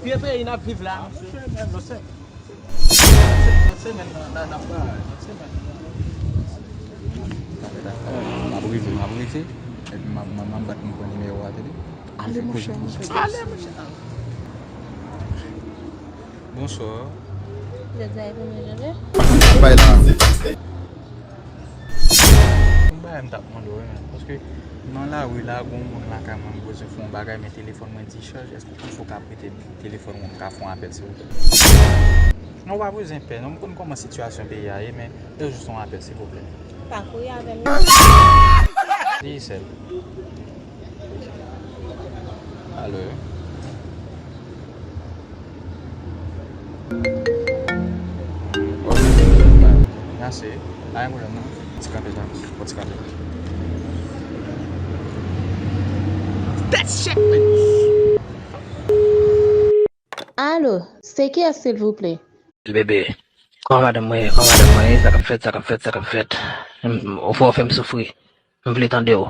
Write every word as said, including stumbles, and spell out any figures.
Vye peyi n ap viv la. Nan semèn, nan semèn, nan, nan, nan semèn. M ap rive, m ap rive. Epi m ap, m ap, m ap bat nou pran nimewo a, tande. Ale, monchè, monchè. Ale, monchè. Bonswa. Jodi a e premye janvye. Bay la. Yon bagay m t ap mande w, wi, men, paske nan lari la, gon moun lakay mwen, m bezwen fè yon bagay, men telefòn mwen dichaj. Èske w panse w ka prete m telefòn mwen, m ka fè yon apèl, silvouplè? Non, w pa bezwen pè, non, m konn kòman sitiyasyon peyi a ye, men se jis yon apèl, silvouplè. Pa kouri avè m. Digicel. Alo. Ok, mèsi. Pa gen pwoblèm, non. Ti kanpe la. Bon, ti kanpe. Tèt chèk, men. Alo, se kiyès, silvouplè? Bebe, kòman madanm mwen ye? Kòman madanm mwen ye? Sa k ap fèt? Sa k ap fèt? Sa k ap fèt? Ou fè, ou fè m soufri. M vle tande w.